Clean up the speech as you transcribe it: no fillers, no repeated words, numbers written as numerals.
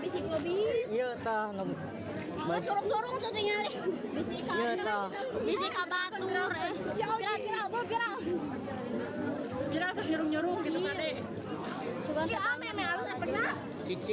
Bisi gobis. Iya tah nu. Sorong-sorong tuh tinggal. Bisi ka. Iya tah. Bisi ka batur eh. Viral viral, bu viral. Viral nyurung-nyurung gitu kade. Iya, ame ame alus pernah. Cicing.